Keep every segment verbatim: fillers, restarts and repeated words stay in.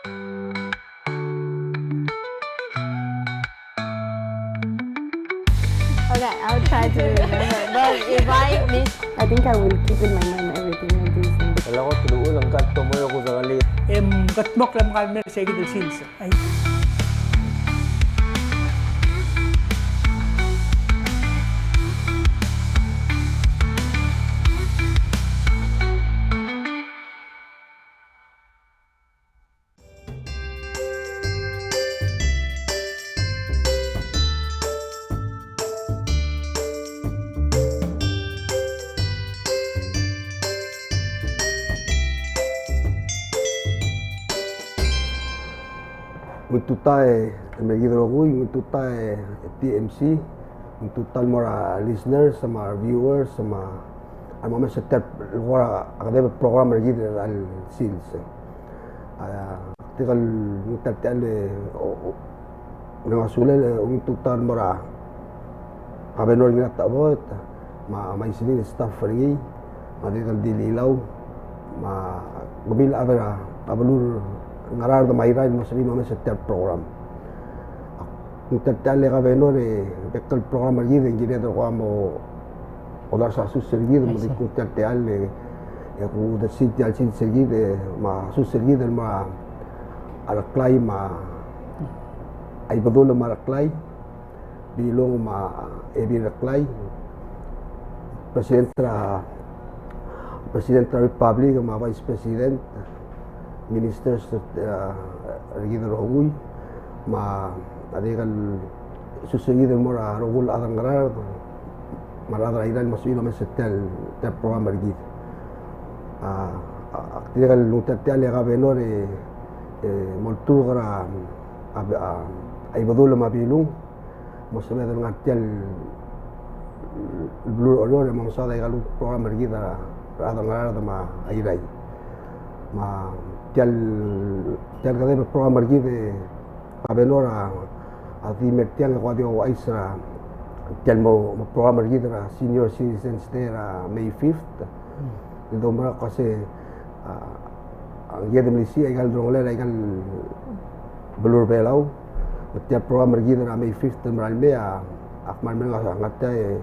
Okay, I'll try to remember. But if I miss, I think I will keep in my mind everything like this. Kailangan ko tuluul ang kanto mo, ko sa kali. Em, katmok lang kami sa ikit el sils. Ai. Ungil tutau e, e mei er kid el rokui, ungil tutau e T M C, ungil tutau el mo er a listeners, me a viewers, me a, a mo omes er tia el kora, a kedeb el program er kid er a sils. A, tirke el nguu tia el techall e, o, o, ng sulel e, ungil tutau el mo er a Governor Ngiratecheboet, me a, me a Iselin el staff er ngii, me a dirrek el Dililau, me a kemiu el chad er a beluu er a Ngaraard me a Irrai el mo sebechir el omes er tia el program. Ng tia el techall e Governor e, bek el program er kid e ng kired el kora mo oldars a sus er kid, me ng di kuk tia el techall e, e kudersii tia el sils er kid, e, me a sus er kid el mo er a Reklai me a Ibedul me a Reklai, Bilung me a Ebil Reklai, President er a, President er a Republic me a Vice President, Ministers, e, er kid el rokui, me a dirrek el sus er kid el mo er a rokui el chad er a Ngaraard, me a rechad er a Irrai el mo sebechir el omes er tia el, tia el program er kid. A, a, a dirrek el nguu tia el techall e Governor e, e, mo olturk er a, a, a, a Ibedul me a Bilung, mo sebeched el ngar tia el beluu er Oreor e mo mesaod aika el program er kid er a rechad er a Ngaraard me a Irrai. Me tia el, tia el kedeb el program er kid e Governor a, a di mer tiang e kuk di ouchais er a tia el mo, mo program er kid er a Senior Citizens Day er a May fifth. El doumerang el kmo se, a, a ngii a di melisiich aika el delongelel aika el beluu er a Belau. Me tia el program er kid er a May fifth el merael mei a, ak kmal mereng a ngar tia e,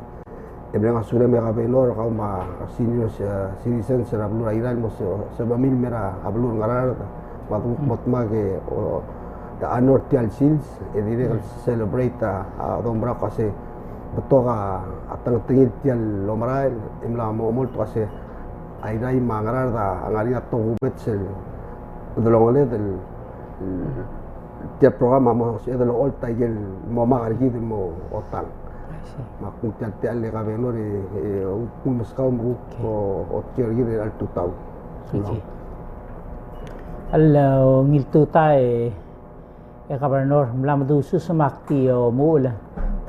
e mereng a sulem e Governor, kau me a senior, e, citizens er a beluu er a Irrai el mo se, sebechemiu el mei er a beluu er a Ngaraard, me a di mo dmak e, o, de honor tia el sils, e dirrek el celebrate a, a doumerang el kmo se, betok a, a tengetengil tia el omerael, e mla mo omolt el kmo se, a Irrai me a Ngaraard a ngar er ngii a tokubets el delongeled el, el, tia el program a mo sebeched el ocholt aike el mo mak er kid el mo otang. I see. Me ak nguu tia el techall e Governor e, e, kuk meskau me kuk, okay, o, otkii er kid er a tutau. Okay. El, e, ungil tutau e, e Governor, mla medusus me ak di omuchel,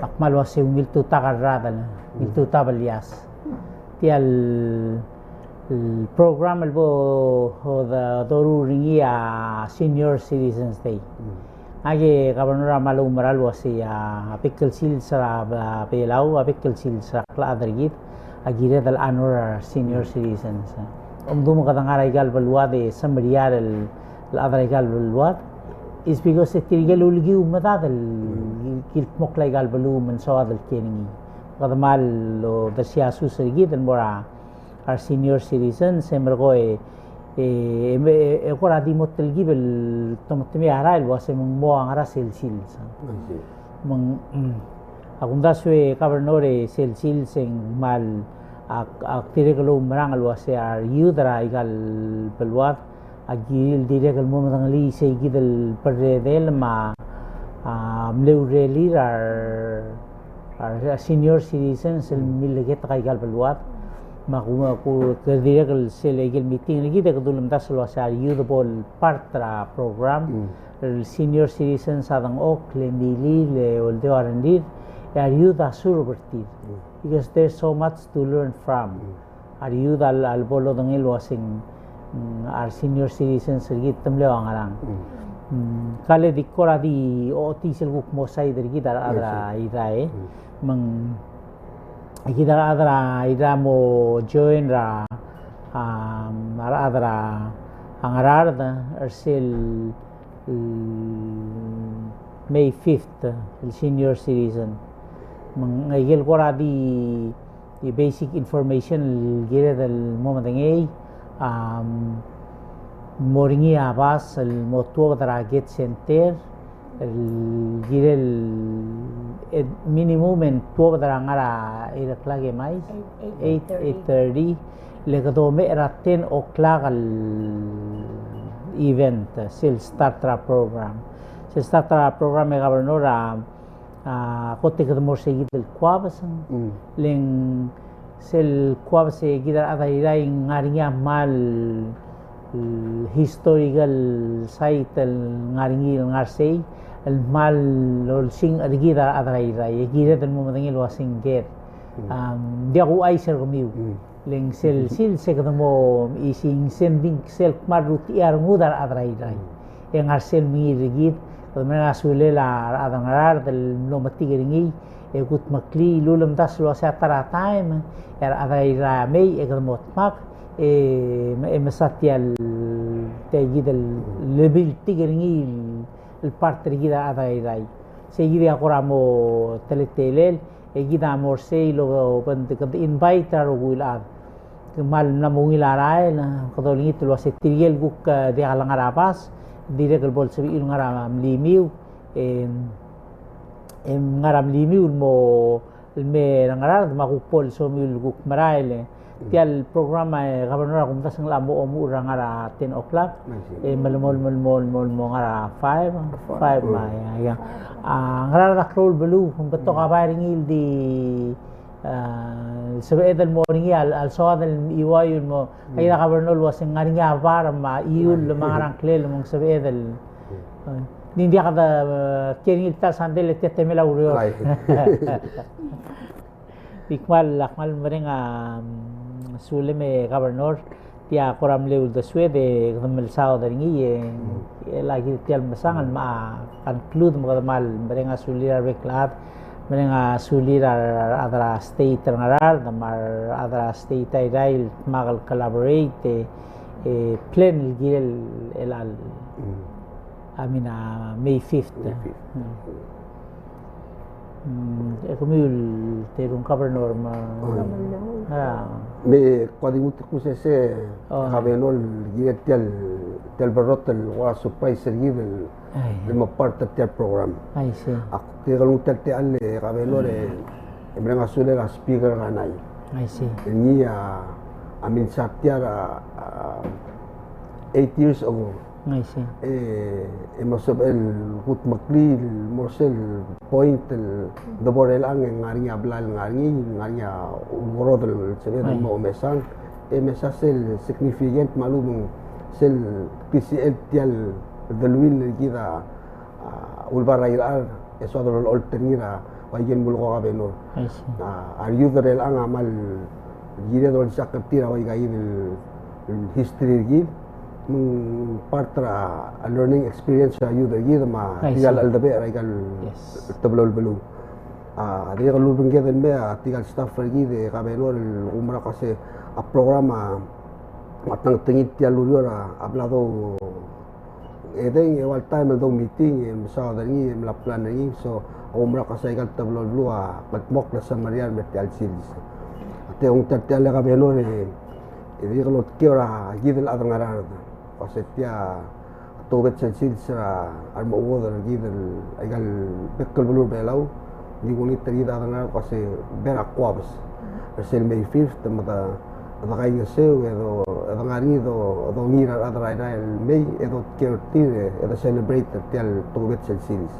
ak kmal uase ungil tutau a kerradel, ungil tutau a belias. Tia el, el program el bo, o, de, doruul er ngii a Senior Citizens Day. Ngak e Governor a kmal oumera el uase a bek el sils er a, a, Belau, a bek el sils er a klechad er kid, a kired el honor a senior citizens. Omdu me kede ngar er aika el beluad e semeriar el el chad er aika el beluad, is because e tirke el ulekiu el medad el kildmokl aika el beluu me ng soad el kiei er ngii. Kede kmal odersii a sus er kid el mo er a re senior citizens, e merekong e, e, e, e kora di mo telkib el tometemii a rael el uase me ng mo a ngera sel sils. Me ng, mm, a kumdasu e Governor e sel sils e ng kmal, ak, ak dirrek el oumerang el uase a re youth er aika el beluad, a kirir el dirrek el mo medengelii sei kid el berredel me a, a, mle urerir a re, a re senior citizens el milleketek aika el beluad. Me a ku, ku, ke dirrek el sel aike el meeting er kid e kede ulemdasu el uase a re youth a bo el part er a program, el senior citizens a dengchokl, e milil, e oldeu a rengrir, e a re youth a serve er tir. Because there's so much to learn from. A re youth a, a lebo lodengei el uaseng, mm, a re senior citizens er kid te mle ua ngerang. Mm, kale di kora di ochotii sel kuk mo side er kid a rechad er a Irrai. Me ng, kid a rechad er a Irrai a mo join er a, a, a rechad er a Ngaraard er sel el May fifth, el senior citizen. Me ng aikel kora di, di basic information el kired el mo medengei, am, mo er ngii a bus el mo tuobed er a Ked Center, el kirel, el minimum e ng tuobed er a ngar er a eight o'clock e mais? Eight, eight thirty. Le kede omecher er a ten o'clock el event, sel start er a program. Sel start er a program e Governor a, a, kot e kede mo er se kid el kuabes. Mm. Le ng sel kuabes e kid a rechad er a Irrai a ngar er ngii a kmal historical site el ngar er ngii el ngar sei, el kmal olsingch er kid a rechad er a Irrai, e kired el mo medengei el uaseng ked. Mm. Am, diak kuchais er kemiu. Mm. Le ng sel sils e kede mo isei, ng sel di sel kmal rutechii a rengud a rechad er a Irrai. Mm. E ngar sel mengiil er kid, kede mereng a sulel a rechad er a Ngaraard el mlo metik er ngii, e kudmeklii el ulemdasu el uasei a ta er a taem e a rechad er a Irrai a mei e kede mo dmak, e, e mesa tia el, tia kid el lebiltik er ngii el part er kid a rechad er a Irrai. Sei kid a kora mo teletelel, e kid a mo er sei el obengterir, kede invite er a rokui el chad. Kmal mla mo ungil a rael, kede olengit el uasei tirke el kuk, e, diak lengar er a bus, dirrek el bo lsebechiu el ngar er a mlimiu, e, e ngar er a mlimiu el mo, el me er a Ngaraard me a kuk bo el somiu el kuk merael, e. Tia el program, e, Governor, a kumdasu el mo omuchel er a ngar er a ten o'clock. I see. E melemolem, melemolem, melemolem, melemolem ngar er a five, five. Five, me a, ia, ia. A, Ngaraard a klou el beluu, ng betok a bai er ngii el di, a, sebeched el mo er ngii a, a le soad el mechiuaiu el mo, aika a Governor el uaseng ngar er ngii a bar me a chiul me a ngerang, klel me ng sebeched el, e, ng di diak de, e, kiei er ngii el ta el sandei le tia temel a ureor. Right. Di kmal, ak kmal mereng a, mm, sulem e Governor, tia kora mle uldesued e kede mle saod er ngii e, e lak kid tia el mesang el me a conclude me kede kmal mereng a sulir a rebek el chad, mereng a sulir a rechad er a state er a Ngaraard, me a rechad er a state er a Irrai el dmak el collaborate e, e plan el kirel el, el, el I mean, a May fifth. May fifth. Mm. Mm, e kemiu el teru el Governor me. Oh. A. Me kuk di nguu el kuk se, se, oh, Governor, el kirel tia el, tia el berrotel el kora surprise er kid el, ai, el mo part er tia el program. I see. Ak dirrek el nguu tia el techall e Governor e, e mereng a sulel a speaker er a Ngchesar. I see. E ngii a, a minsa tia er a, a, eight years ago. I see. E, e mo sebechel el kudmeklii el mo er sel point el debo er chelechang e ng ngar er ngii a blai el ngar er ngii, ng ngar er ngii a ulekerodel el sebeched el mo omesang. E mesa sel significant me a lechub e ng sel klisichel tia el deleuill er kid a, a, Ulbarairar, e soad el olecholt er ngii er a ua ikel mlo ko Governor. I see. A, a re youth er chelechang a kmal kired el olsisechakl er tir a ua ika kid el, el history er kid, me ng part er a learning experience er a youth er kid me a, I see, tirka el cheldebechel er aika el, yes, teblo el beluu. A, dirrek el lubengked el mei a tirka el staff er kid e Governor el kumerang el kmo se a program a, a tang, tengit tia el ureor a, a bla do edei e ua el taem el dou meeting e mesaod er ngii e mla plan er ngii, so a kumerang el kmo se aika el teblo el beluu a kldmokl e semeriar el mer tia el sils. A te ongit er tia el Governor e, e dirrek el otkeu er kid el chad er a Ngaraard el kmo se tia a tokubets el sils er a remechuodel er kid el, aika el bek el beluu er a Belau, ng di kulenger er kid a chad er a Ngaraard el kmo se bo er a kuabes er sel May fifth, me de, de kaingeseu e do, e de ngar er ngii do, dongiil a rechad er a Irrai el mei e dotkeu er tir e de celebrate er tia el tokubets el sils.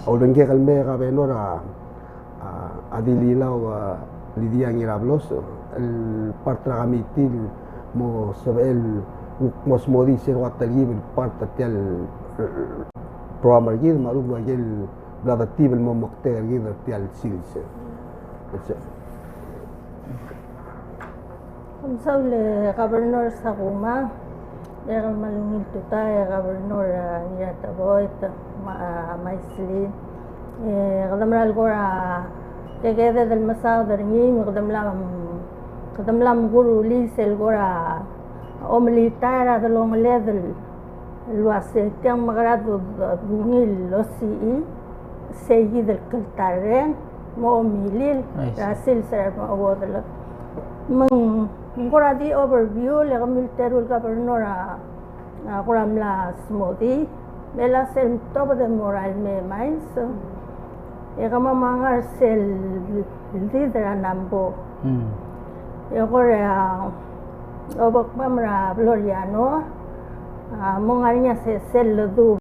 A ulengkek el mei e Governor a, a, a Dililau, a, Lydia Ngirabloso, el part er a committee el mo sebechel el kuk mo smodii sel ua telkib el part er tia el, e, program er kid, me a lechub e ng ua ikel bla detib el mo moktek er kid er tia el sils. That's it. Kom saul e Governor Sakuma, e kmal ungil tutau e Governor, a, Ngiratecheboet, me a, a, Maislin. E kede mera el kora kekeded el mesaod er ngii, me kede mla, kede mla mekuruul sel kora omelitaer a delongeled el, el uase tiang me kede dungil el osiik, sei kid el kltarreng, mo omilil, er a sils er a remechuodel. Me ng kora di overview, le kemiu el teru el governor a, a kora mla smodii, me a sel mtobed e mo er a el mei e mains. E kemam a ngar sel did er a Nambo. E kora, a, obekmam er a Floriano, a, mo ngar er ngii a sesei el ledu.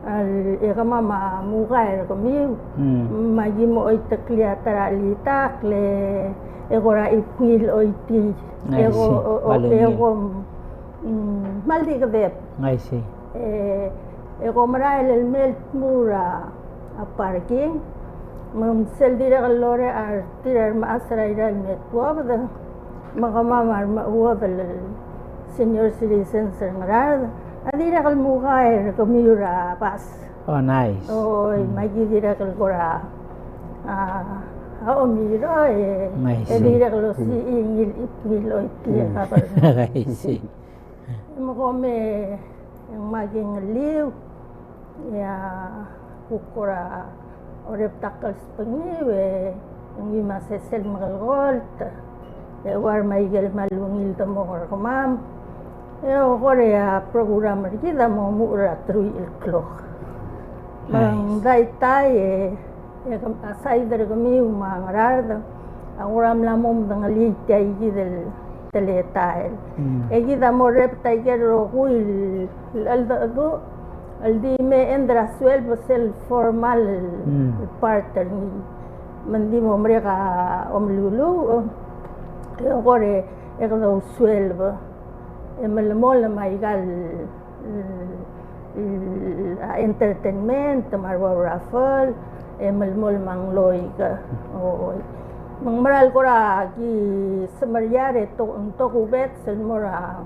El, e kemam a mukai er kemiu, me aki mo oiteklii a ta er a chelitakl, e kora chibngil oitii. E ko, o, o, e ko, mm, kmal di kedeb. E, e ko merael el mei el tmuu er a, a parking, me ng sel dirrek el orech a retir a remechas er a Irrai el me tuobed, me kemam a remechuodel el senior citizens er a Ngaraard, a dirrek el mukai er kemiu er a bas. Oh, nice. Oi, me aki dirrek el kora, a, a omiroi, e, e dirrek el osiik ngii el chibngil oitii a governor. Me kom e ng mak e ng ngeliu, e a kuk kora orrebet a klsbengiu, e ngii me a sesei el mekelekolt, e ua me aike el kmal ungil el demok er kemam. E kora a program er kid a mo muchel er a teruich el klok. Me ng daitai, e E kem-, a side er kemiu me a Ngaraard, a kora mla mo medengelii tia kid el teletael. E kid a mo orrebet aike el rokui el cheldecheduch el di me end er a sueleb sel formal el part er ngii. Me ng di mo merek a omeluluuch, e kora e kede ousueleb, e melemolem aika el el, el, a, entertainment, me a rua raffle, e melemolem a ngloik. Oi. Me ng mera el kora ki semeriar e to-, tokubets el mo er a,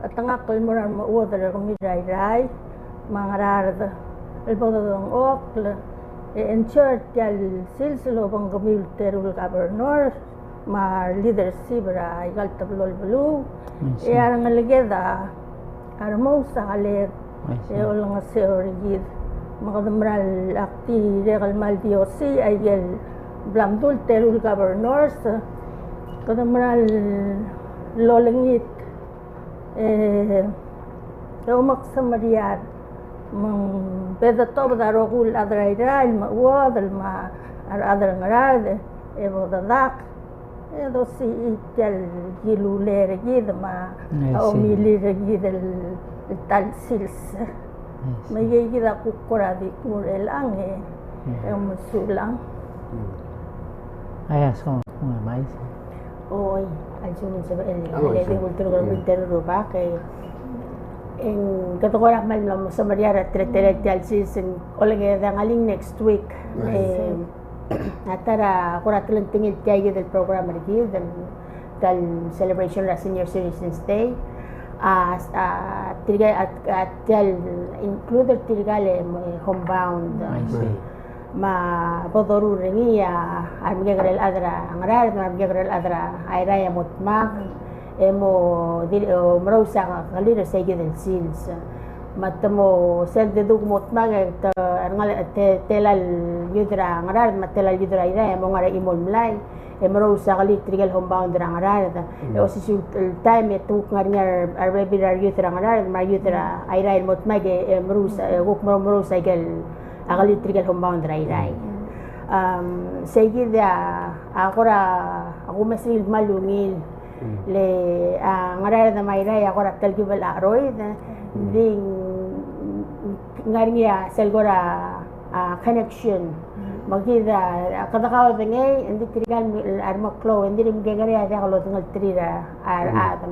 a chetengakl el mo er a remechuodel er kemiu er a Irrai me a Ngaraard el bo dodengchokl, e ensure tia el sils el obengkemiu el teru el governor, me a leadership er aika el teblo el beluu, e a rengeleked a remous a keled, e olengeseu er kid. Me kede mera el ak dirrek el kmal di osiik aike el bla mdu el teru el governors, kede mera el olengit, e, e omekesemeriar, me ng bo de tobed a rokui el chad er a Irrai el mechuodel me a rechad er a Ngaraard, e bo dedak, e dosiik tia el kilulel er kid me a omilil er kid el, el ta el sils. Me aike kid a kuk kora di kmu er chelechang, e, e mesulang. Oi, a lsekum ng sebechel el, a lsekum ng ulterekokl er a rubak, e, e ng kede kora kmal mla mo semeriar a teletelel tia el sils, e ng olengit a ngalek next week. E, a ta er a kora telengtengil tia kid el program er kid, el, ta el celebration er a Senior Citizens Day. A, a, tirka, a, a, tia el include er tirka el, e, homebound. Me a bo doruul er ngii a remekekerei el chad er a Ngaraard, me a remekekerei el chad er a Irrai a mo dmak, e mo di, e, merous a kelir er sei kid el sils. Me te mo sel deduk mo dmak, e te, rengal-, te, tela el youth er a Ngaraard, me a tela el youth er a Irrai, e mo ngar er a chimo el mlai, e merous a kelir tirke el homebound er a Ngaraard. E osisiu el taem e te kuk ngar er ngii a rebebil er a youth er a Ngaraard, me a youth er a Irrai el mo dmak, e, e merous, e kuk merou, merous aike el a kelir tirke el homebound er a Irrai. Am, sei kid a, a kora, a kumes er ngii el kmal ungil. Le, a, Ngaraard me a Irrai a kora telkib el cheroid, ng di ng ngar er ngii a sel kora, a, connection. Me kid a, a kede kaodengei, ng di tirka el, a remeklou, ng di remekekerei a diak lodengei er tir a, a, a,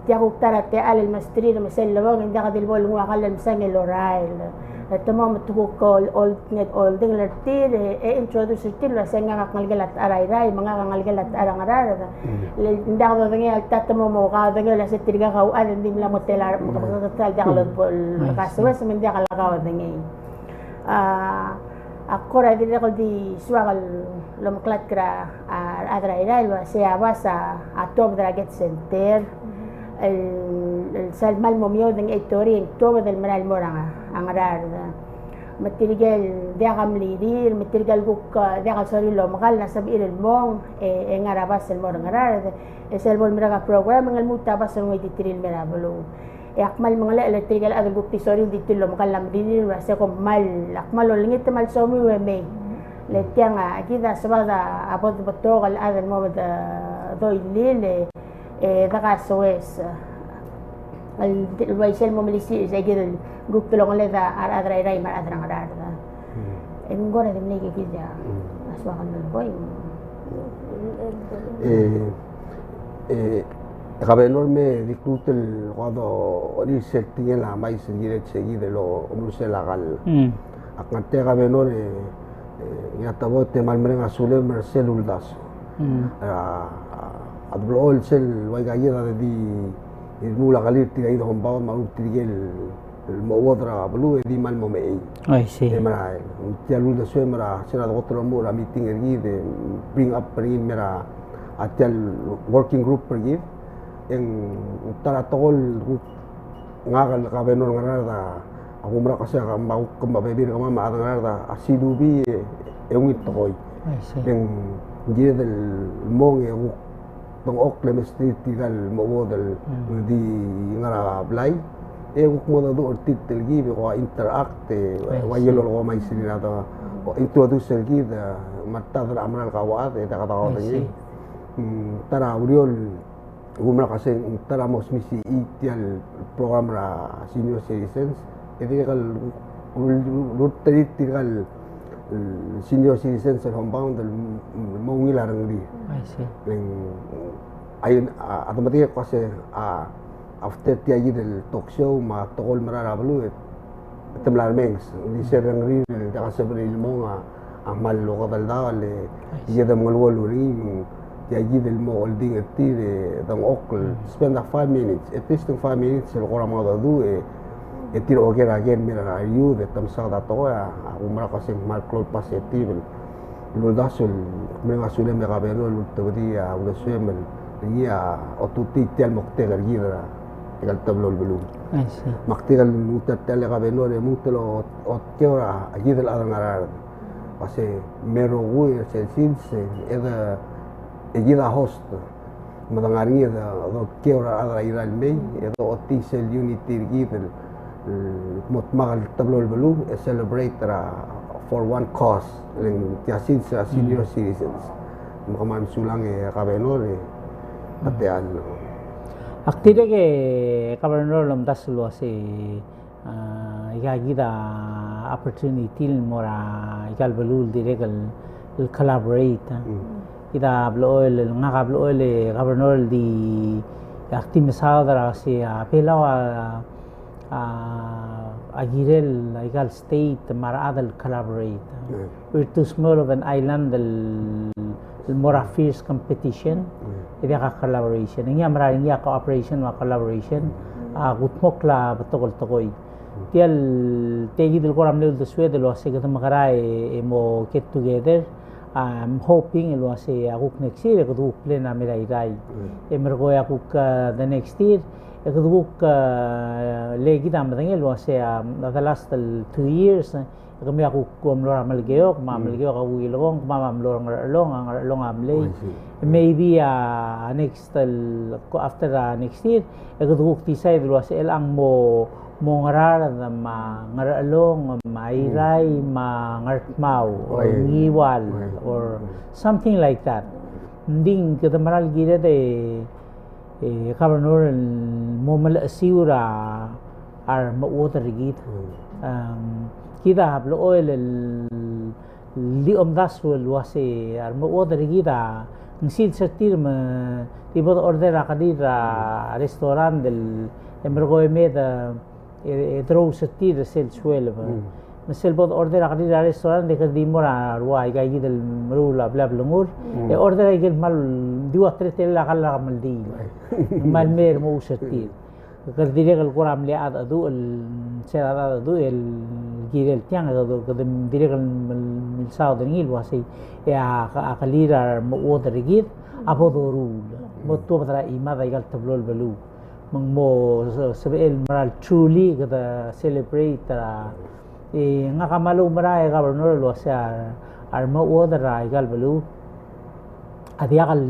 Tia kuk ta er a techall el mesterir me sel lebong, e ng diak di le bo lenguu a kall el msang el orael. E te mo me te kuk ol-, ol-, oldingel er tir, e, e introduce er tir el uasei ngak a ngelekel a techall er a Irrai, me ngak a ngelekel a techall er a Ngaraard. Le ng diak dodengei a ta te mo, mo kaodengei el uasei tirka kauchad e ng di mla mo tela, me ke, ke, ke, diak lodengei, me ng diak lekaodengei. A, a kora dirrek el di soak el omeklatk er a, a, rechad er a Irrai el uasei a bas a, a tuobed er a Ked Center. el, el sel kmal mo meoud e ng eight thirty e ng tuobed el merael el mo er a Ngaraard. Me tirke el diak a mlirir, me tirke el kuk, eh, diak a sorir el omekall a sebechir el mong, e, e ngar er a bas el mo er a Ngaraard. E sel bo lemerek a program e ng lmuut a bas el ngoititerir el mei er a beluu. E ak kmal mengelechel e tirke el chad el kuk di sorir el di tir el omekall a mlirir, el uase kom kmal, ak kmal olengit me a lsomiu e mei. Le tiang a, kid a sebeched a bo debetok el chad el mo medoilil, e e, de kasoes, el, el uaisei el mo melisiich, e kid el kuk delongeled a rechad er a Irrai me a rechad er a Ngaraard. E ng kora di mle ikakid a soak el melekoi. E, e, Governor, me di kuk el kora dolir sel tekingel a mais el kirel se kid el omerusel a kall. Ak ngar tia, Governor, e, e, ngii a teblo e te kmal mereng a sulem er sel uldasu. A, a, a deblo el sel ua ikakid a di di remuul a kelir tirka kid a homeband me a tirke el mo uodel er a beluu e di kmal mo mechei. E merael. Tia el uldesuem er a, se er a dekot el omuchel er a meeting er kid e bring up er ngii el mei er a, a tia el working group er kid. E ng ta er a tekoi el ngak el Governor er a Ngaraard a kumerang el uase me a kuk me a bebil er kemam a rechad er a Ngaraard a silubii e ungil tekoi. E ng kired el mong e kuk dengchokl e mesterir tirka el mo uodel el di ngar er a blai. E kuk mo dedu er tir el telkib e ko a interact e ua ikel lolekoi a mais er ngii a de introduce er kid me a ta er a mera el kauchad e diak a kauchad er ngii. Ta er a ureor Kumerang el uase ng ta er a mo smisichii tia el program er a senior citizens, e dirrek el ul-, ul-, ultuil er tirka el senior citizens el homebound el mo ungil a rengrir. E ng, a, a, a de metik el uase, a, after tia kid el talk show me a tekoi el merael er a beluu, e te mla remenges, ng di sel rengrir el diak a sebechir el mong a, a kmal okedeldaol e kede mengeluolu er ngii, me ng tia kid el mo oldingel er tir e dengchokl, spend a five minutes, at least ng five minutes el kora mengedecheduch e, e tir a oker a ker el mei er a youth e te mesaod a tekoi, a, a kumerang el uase ng kmal klou el positive el uldasu el mereng a sulem e Governor el ultebedii a uldesuem el ngii a otutii tia el moktek er kid er a, er a teblo el beluu. Me ak dirrek el nguu tia el Governor e lmuut el o ot-, otkeu er a kid el chad er a Ngaraard. Uase me rokui er sel sils e, e de, e kid a host. Me de ngar er ngii e de, dotkeu er a rechad er a Irrai el mei, e dochotii sel unity er kid el, el mo dmak el teblo el beluu, e celebrate er a for one cause, le ng tia sils er a senior citizens. Me kmal mesulang e Governor e, a tia el. Ak dirrek e Governor el omdasu el uase A, aika kid a opportunity el mo er aika el beluu el dirrek el, el collaborate. Kid a blechoel, ngak a blechoel e Governor el di, ak di mesaod er a se a Belau a, a, a kirel aika el state me a rechad el collaborate. We're too small of an island el, el mo er a fierce competition, e diak a collaboration. Ngii a mera el ngii a cooperation me a collaboration a kudmokl a betok el tekoi. Tia el, tia kid el kora mle uldesued el uase kede mekera e, e mo get together. I'm hoping el uase a kuk next year e kede kuk plan a mei er a Irrai. E merekong e a kuk, uh, the next year e kede kuk, uh, le kid a medengei el uase, um, the last, uh, two years, uh, Kemiu a kuk mlo er a Melekeok, me a Melekeok a kuk ilekong, kemam a mlo er a Ngerchelong, a Ngerchelong a mlei. Maybe a next, el, after a next year, e kede kuk decide el uase chelechang mo, mo Ngaraard, me a Ngerchelong, me a Irrai, me a Ngardmau, or Ngiwal, or something like that. Ng di kede mera el kired e e, Governor, el mo melechesiu er a, a remechuodel er kid. Em, kid a blechoel el, el di omdasu el uase a remechuodel er kid a ng sils er tir me di bo de order a kelir er a restaurant el, e merekong e me de e, e drous er tir er sel sueleb. Me sel bo de order a kelir er a restaurant e kede di mo er a rua, aika kid el meruul a blil a blengur, e order aike el kmal di ua teletelel a kall er a kemeldiil. Kmal mei e remous er tir. Kede dirrek el kora mle chadecheduch el, sel chadecheduch el kirel tiang, kede, kede dirrek el mil-, milsaod er ngii el uasei, e a, a kelir a remechuodel er kid a bo doruul. Bo tuobed er a chimad aika el teblo el beluu. Me ng mo se-, sebechel el mera el truly kede celebrate er a, e, ngak a kmal oumera e Governor el uasei a re-, a remechuodel er aika el beluu a diak el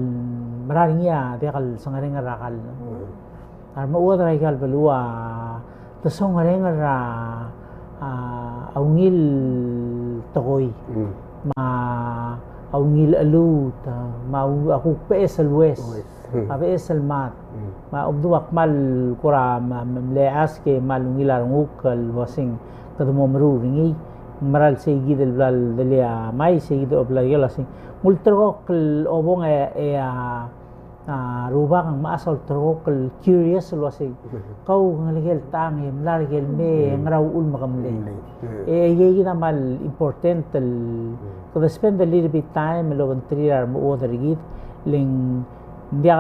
mera er ngii a diak el sengerenger er a kall. A remechuodel er aika el beluu a te songerenger er a, a, a ungil tekoi, me a ungil cheluut, me a u-, a kuk beches el ues, a beches el mad. Me a omdu a kmal kora me, me, mle ask e kmal ungil a renguk el uaseng kede mo meruul er ngii. Ng mera el seikid el bla ldelii a mai, seikid el bla ldelii a uaseng. Ng ulterekokl el obong e, e a a, rubak ng mechas a ulterekokl el curious el uasei. Kau ngelekel tang e mla er ker el mei, ngera uchul me ke mlei. E, e, e, kid a kmal important el, kede spend a little bit time el obengterir a remechuodel er kid, le ng diak,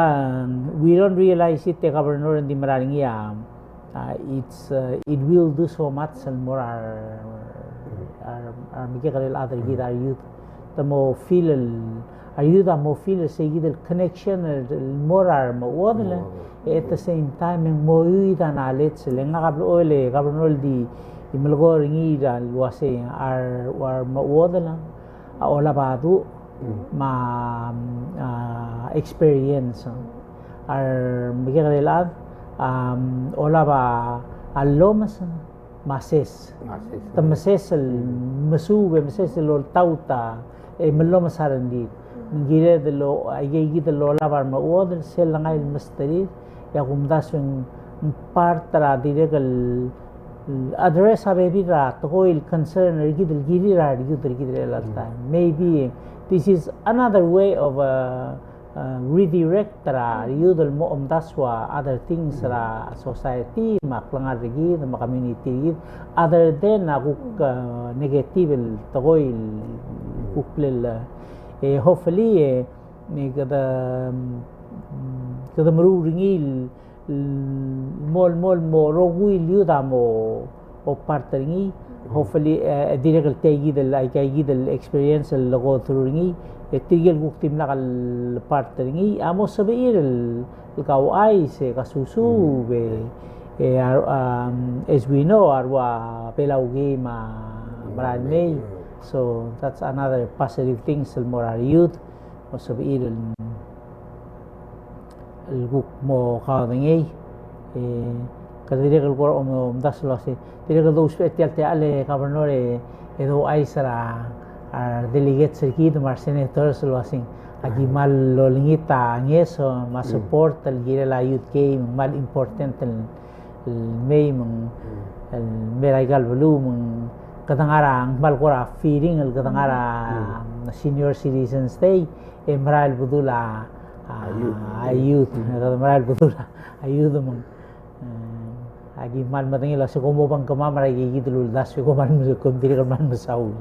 we don't realize it, e Governor, ng di mera er ngii a, Uh, it's, uh, it will do so much el mo er a re, a re, a remekekerei el chad er kid, a re youth. Te mo feel el, a re youth a mo feel el seikid el connection el, el mo er a remechuodel, e at the same time, e ng mo chuid a knowledge, le ngak a blechoel e Governor el di, di melekoi er ngii er a el uasei, a re, a remechuodel, a olab a duch, me a, a, experience. A remekekerei el chad, a, olab a llomes me a ses. Me a ses. Te meses el mesuub e meses el oltaut a, e mellomes a rengrir. Me ng kired el o, aikeikid el olab a remechuodel, sel lengai el mesterir, e a kumdasu e ng part er a dirrek el address a bebil er a tekoi el concern er kid el kirir a re youth er kid er chelecha el taem. Maybe this is another way of, uh, uh, redirect er a re youth el mo omdasu a other things er a society, me a klengar er kid, me a community er kid, other than a kuk, uh, negative el tekoi el kuk blel, uh, e hopefully, e, e kede, mm, kede meruul er ngii el el mo, mo, mo rokui el youth a mo, o part er ngii. Hopefully, e, e dirrek el tia kid el, aika kid el experience el go through er ngii, e tirke el kuk dimlak el part er ngii a mo sebechir el, el kauchais e kasusuub e, e a, um, as we know, a rua Belau Game a mera el mei. So that's another positive things el mo er a re youth. Mo sebechir el, el kuk mo kaodengei, e, kede dirrek el kora om-, omdasu el uasei, dirrek el dousbech er tia el techall e Governor e, e douchais er a, a re delegates er kid me a re senators el uasei, aki kmal olengit a ngeso me a support el kirel a youth game, kmal important el el mei me ng, el mei er aika el beluu me ng kede ngar er a, ng kmal kora fitting el kede ngar er a Senior Citizens Day, e merael el bedul a, a, a youth. Kede merael el bedul a youth me ng, e, aki kmal medengei el uasei kom obengkemam er aikeikid el uldasu e kom kmal mes-, kom dirrek el kmal mesaul.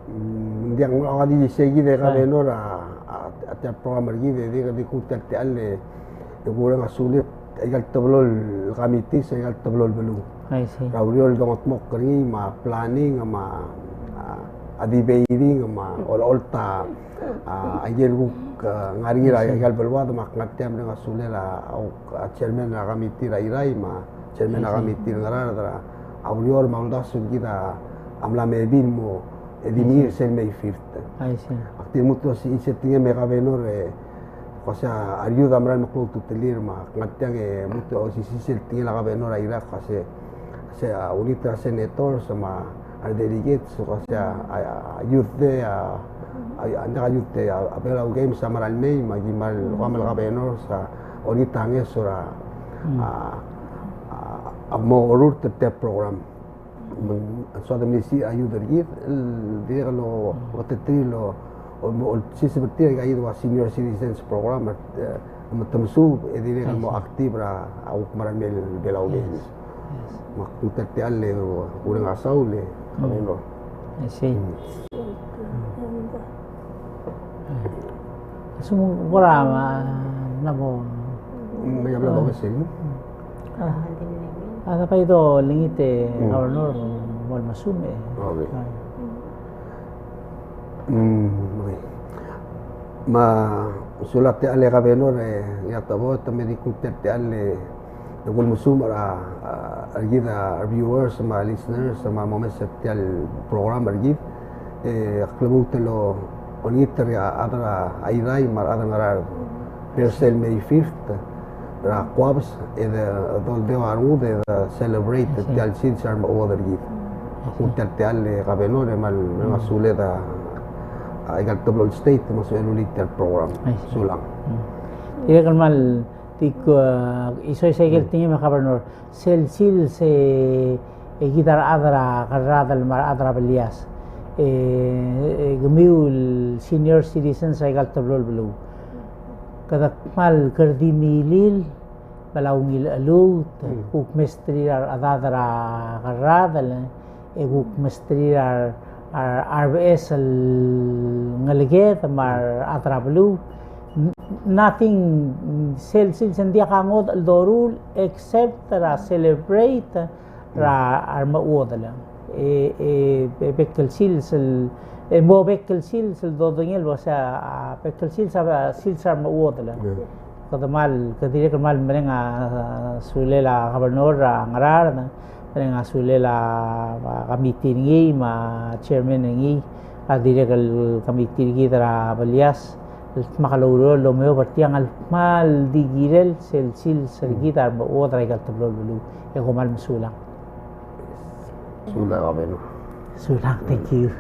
Mm, ng diak, ng ua di sei kid e Governor a, a, a tia el program er kid e di, di kuk tia el techall e, e kureng a sulir aika el teblo el committees, aika el teblo el beluu. I see. Er a ureor el dongetmokl er ngii me a planning me a, a, a debating me a olecholt a, a, aike el kuk, a, ngar er ngii er aika el beluad me ak ngar tia el mereng a sulel a, a, a chairman er a committee er a Irrai me a chairman er a committee er a Ngaraard er a ureor me a uldasu er kid a mla mebil mo e di mei er sel May fifth. I see. Ak di lmuut el osisiu el tekingem e Governor e, ko uasei a re youth a merael el meklou a ultutelir me ak ngar tiang e lmuut el osisiu el tekingel a Governor er a Irrai, ko uasei, sei a ulengit er a senators me a re delegates, ko uasei a, a, a youth day, a, a, a, ng diak a youth day, a, a Belau Games a merael el mei, me aki kmal welcome el Governor, se a olengit a ngeso er a, a, a, a mo orurt er tia el program. Me ng soad el melisiich a youth er kid el dirrek el oteterir el o, o, olsiseb er tir aika kid el ua senior citizens program, e, me te mesuub e dirrek el mo active er a kuk merael el mei el Belau Games. Me ak kuk tia el techall e kureng a saul e, Governor. I see. Sum kora me a mla mo. Me a mla mo keseng. A, a, kede olengit e Governor mo, mo mesumech. Okay. A. Mm, okay. Me a Sulang tia el Governor, e, Ngiratecheboet, me di kuk tia el, e, kuk mesumech er a, a, er kid a viewers me a listeners me a momes er tia el program er kid. E, ak lmuut el olengit er a rechad er a Irrai me a rechad er a Ngaraard er sel May fifth er a Kuabes, e de, doldeu a rengud e de celebrate tia el sils er a remechuodel er kid. Ak kuk tia el, tia el Governor, e kmal, kmal suled a, a, aika el teblo el state me a suelulii tia el program. Sulang. Dirrek el kmal, di kuk, e, isei, isei aike el tekingem, Governor, sel sils e, e kid a rechad er a Kerradel me a rechad er a Belias, e, e kemiu el senior citizens er aika el teblo el beluu, kede kmal kerdimilil me a ungil cheluut, kuk mesterir a rechedad er a Kerradel, e kuk mesterir a, a, a rebeches el ngeleked me a rechad er a beluu. N-, nothing, sel sils e ng diak a ngodech el doruul except er a celebrate er a, a remechuodel. E, e, e bek el sils el, e mo bek el sils el dodengei el uasei a, a bek el sils a, a sils er a remechuodel. Kede kmal, kede dirrek el kmal mereng a, a, sulel a Governor er a Ngaraard, mereng a sulel a, a committee er ngii me a chairman er ngii, a dirrek el committee er kid er a Belias, el dmak el oureor el omeob er tiang el kmal di kirel sel sils er kid a remechuodel er aika el teblo el beluu. E kom kmal mesulang. Sulang, Governor. Sulang, thank you.